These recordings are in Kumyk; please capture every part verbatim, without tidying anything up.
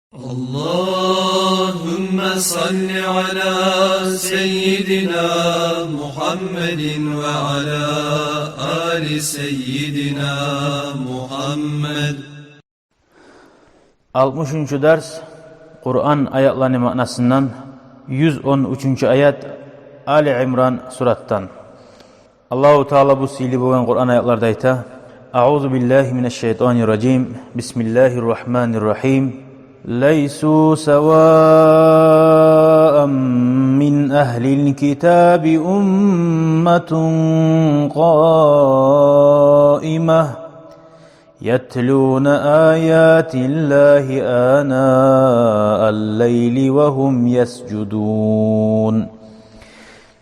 اللهم صل على سيدنا محمد وعلى آل سيدنا محمد. Алтмышынчы дарс Къуран аятланы маънасындан, юз он уьчюнчю аят, Али Имран суратдан. Аллагьу Таала бу сыйлы болгъан Къуран аятларда айта: أعوذ بالله من الشيطان الرجيم. بسم الله الرحمن الرحيم. ليسوا سواء من أهل الكتاب أمة قائمة يتلون آيات الله آناء الليل وهم يسجدون.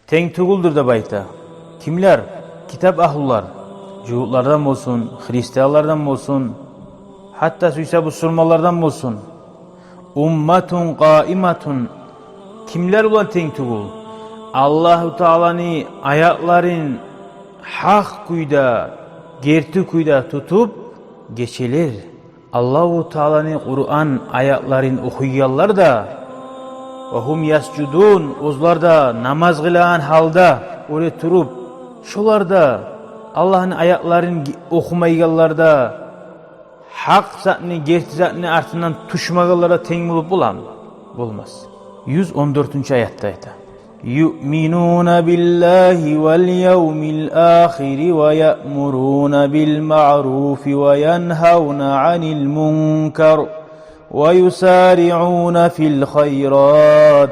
Тенг тюгюлдюр деп айта. Кимлер? Китап агьлулар. Жугьутлардан болсун, христианлардан болсун, гьатта сюйсе бусурманлардан болсун. أمة قائمة. Кимлер булан тенг тюгюл? Аллагьу Тааланы аятларын гьакъ кюйде, герти кюйде тутуп, гечелер Аллагьу Тааланы Къуран аятларын охуйгъанлар да, وهم يسجدون, оьзлер де намаз къылагъан гьалда, оьре туруп, шолар да, Аллагьны аятларын ге-, охумайгъанлар да, гьакъ затны, герти затны артындан тюшмегенлер де тенг болуп боламы? Болмас. Юз он дёртюнчю аятда айта: يؤمنون بالله واليوم الآخر ويأمرون بالمعروف وينهون عن المنكر ويسارعون في الخيرات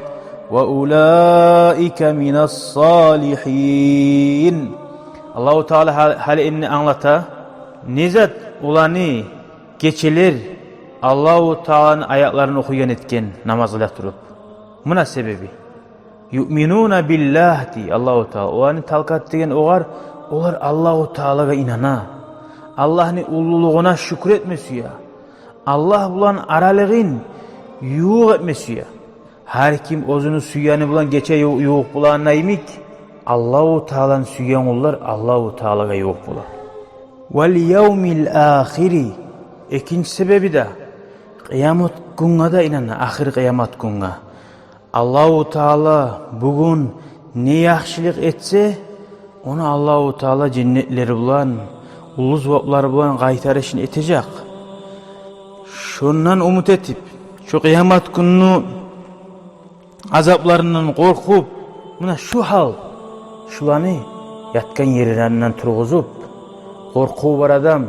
وأولئك من الصالحين. Аллагьу Таала гьал-, гьали энни англата, не зат оланы гечелер Аллагьу Тааланы аятларын охуйгъан этген, намаз къыла туруп. Муна себеби. يؤمنون بالله, дей Аллагьу Таала. Оланы талкъат деген огъар, олар Аллагьу Таалагъа инана. Аллагьны уллулугъуна шюкюр этме сюе. Аллагь булан аралыгъын ювукъ этме сюе. Гьар ким оьзюню сюегени булан гече ю-, ювукъ болагъаны йимик, Аллагьу Тааланы сюеген къуллар Аллагьу Таалагъа ювукъ болар. واليوم الآخر. Экинчи себеби де, къыямат гюнге де инана, ахыр къыямат гюнге. Аллагьу Таала бугюн не яхшылыкъ этсе, ону Аллагьу Таала женнетлер булан, уллу зуваплар булан къайтарышын этежек. Шондан умут этип, шо къыямат гюнню азапларындан къоркъуп, муна шу гьал, шуланы ятгъан ерлеринден тургъузуп, къоркъуву бар адам,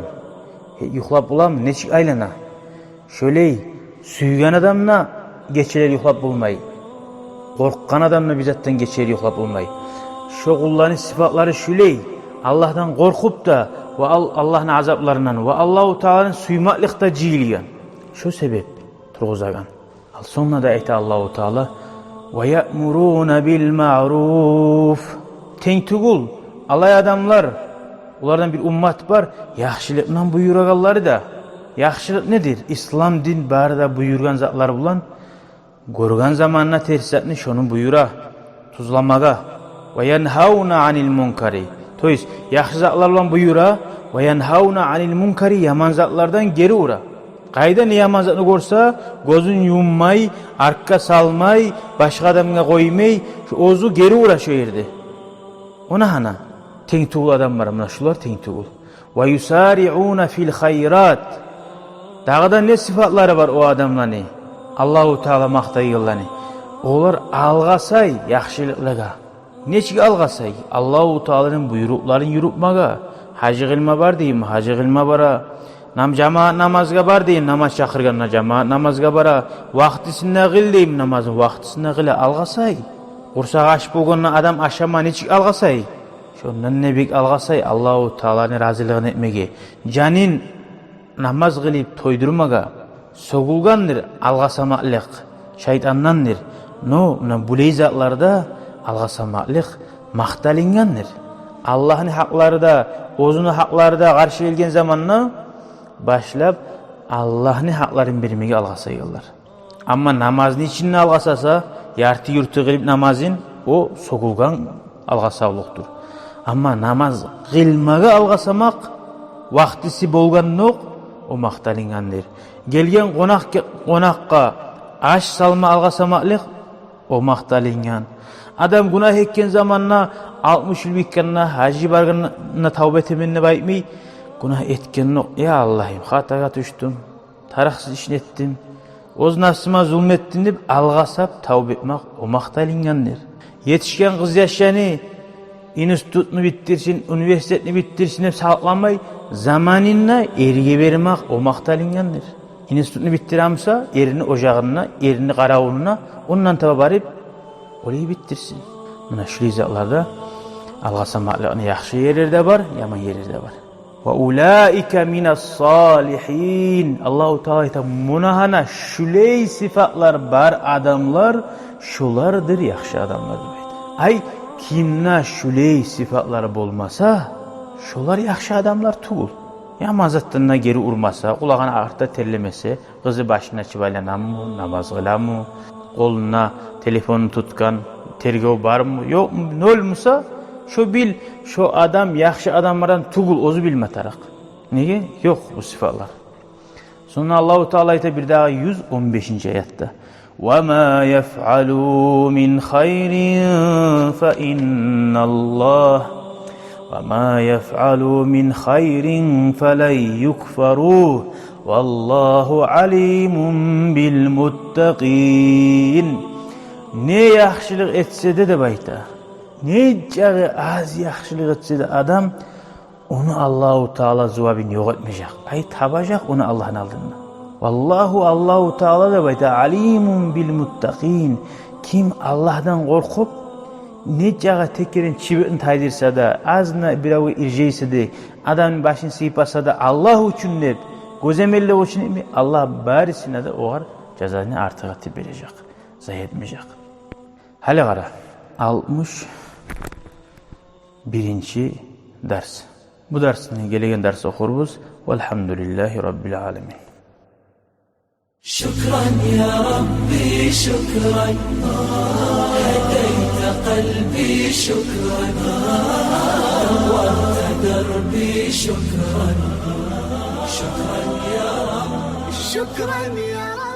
э, юхлап боламы, нечик айлана? Шолай сюйген адам да гечелер юхлап болмай. Къоркъгъан адам да бир затдан гечелер юхлап болмай. Шо къулланы сыпатлары шулай: Аллагьдан къоркъуп да ва Ал-, Аллагьны азапларындан ва Аллагьу Тааланы сюймекликде жыйылгъан. Шо себеп тургъузагъан. Ал сонг да айта Аллагьу Таала: ويأمرون بالمعروف. Тенг тюгюл, алай адамлар, олардан бир уммат бар, яхшылыкъдан буюрагъанлары да. Яхшылыкъ недир? Ислам дин бары да буюргъан затлар булан, гёрген заманда терс затны, шону буюра тюзлемеге. وينهون عن المنكر. То есть, яхшы затлар булан буюра, وينهون عن المنكر, яман затлардан гери ура. Къайда не яман затны гёрсе, гёзюн юммай, артгъа салмай, башгъа адамгъа къоймай, шо оьзю гери ура шо ерде. Она гьана, тенг тюгюл адамлар, муна шулар тенг тюгюл. ويسارعون في الخيرات. Дагъы да не сыпатлары бар о адамланы, Аллагьу Таала макътайгъанланы? Олар алгъасай яхшылыкълагъа. Нечик алгъасай? Аллагьу Тааланы буйрукъларын юрютмеге. Гьажы къылма бар дейми, гьажы къылма бара. Нам-, жамаат намазгъа бар дейми, намаз чакъыргъанда жамаат намазгъа бара. Вакътисинде къыл дейми намазын, вакътисинде къыла, алгъасай. Къурсагъы ач болгъанда адам ашама, нечик алгъасай? Шондан не бек алгъасай Аллагьу Тааланы разилигин этмеге. Жанын намаз къылып тойдурмагъа сёгюлгендир алгъасамакълыкъ, шайтандандыр. Но муна булай затларда алгъасамакълыкъ макъталынгъандыр. Аллагьны гьакълары да, оьзюню гьакълары да къаршы гелген заманда башлап Аллагьны гьакъларын бермеге алгъасайгъанлар. Амма намазны ичинде алгъасаса, ярты-юрту къылып намазын, о сёгюлген алгъасавлукъдур. Амма намаз къылмагъа алгъасамакъ, вакътиси болгъандокъ, о макъталынгъандыр. Гелген къонакъ-, къонакъгъа аш салма, алгъасамакълыкъ, о макъталынгъан. Адам гюнагь этген заманда алтмыш йыл битгенде, гьажгъа баргъанда тавба этемен деп айтмай, гюнагь этгенокъ, я Аллагьым, хатагъа тюшдюм, тарыкъсыз ишни этдим, оьз напсыма зулму этдим деп, алгъасап тавба этмек, о макъталынгъандыр. Етишген къызъяшланы институтну битдирсин, университетни битдирсин деп савланмай, заманында эрге бермек, о макъталынгъандыр. Институтну битдире буса, эрини ожагъына, эрини къаравулуна, ондан таба барып, олай битдирсин. Муна шулай затларда алгъасамакълыкъны яхшы ерлери де бар, яман ерлери де бар. «Ва улаика минас салихин». Аллагьу Таала айта, муна гьана шулай сыфатлар бар адамлар, шолардыр яхшы адамлар деп айта. Ай, кимде шулай сыфатлар болмаса, шолар яхшы адамлар тюгюл. Яман затдан да гери урмаса, къулагъын артда терлемесе, къызы башына чыбайланамы, намаз къыламы, къолуна телефонну тутгъан, тергев бармы, ёкъму, ноль буса, шо бил, шо адам яхшы адамлардан тюгюл, оьзю билме тарыкъ. Неге? Ёкъ бу сыфатлар. Сонг Аллагьу Таала айта бирдагъы юз он бешинчи аятда: «Ва ма яфъалу мин хайрин фа инналлагь, ва ма яфъалу мин хайрин фалан юкфаругь, валлагьу алимун бил муттакъин». Не яхшылыкъ этсе де, деп айта, нечакъы аз яхшылыкъ этсе де адам, ону Аллагьу Таала зувабын ёкъ этмежек. Ай, табажакъ ону Аллагьны алдында. Валлагьу, Аллагьу Таала, деп айта, алимун бил муттакъин. Ким Аллагьдан къоркъуп, нечакъы текерен чыбыкъны тайдырса да, азына биревге иржайса да, адамны башын сыйпаса да, Аллагь учун деп, гёземеллик учун этмей, Аллагь барысына да огъар жазаны артыкъ этип бережек, зая этмежек. Гьали къара, алтмыш биринчи дарс. Бу дарсны гелеген дарс охурбуз. Валгьамдулиллагьи раббил аламин. شكرا يا ربي، شكرا. هديت قلبي، شكرا. نورت دربي، شكرا. شكرا يا رب. شكرا يا رب.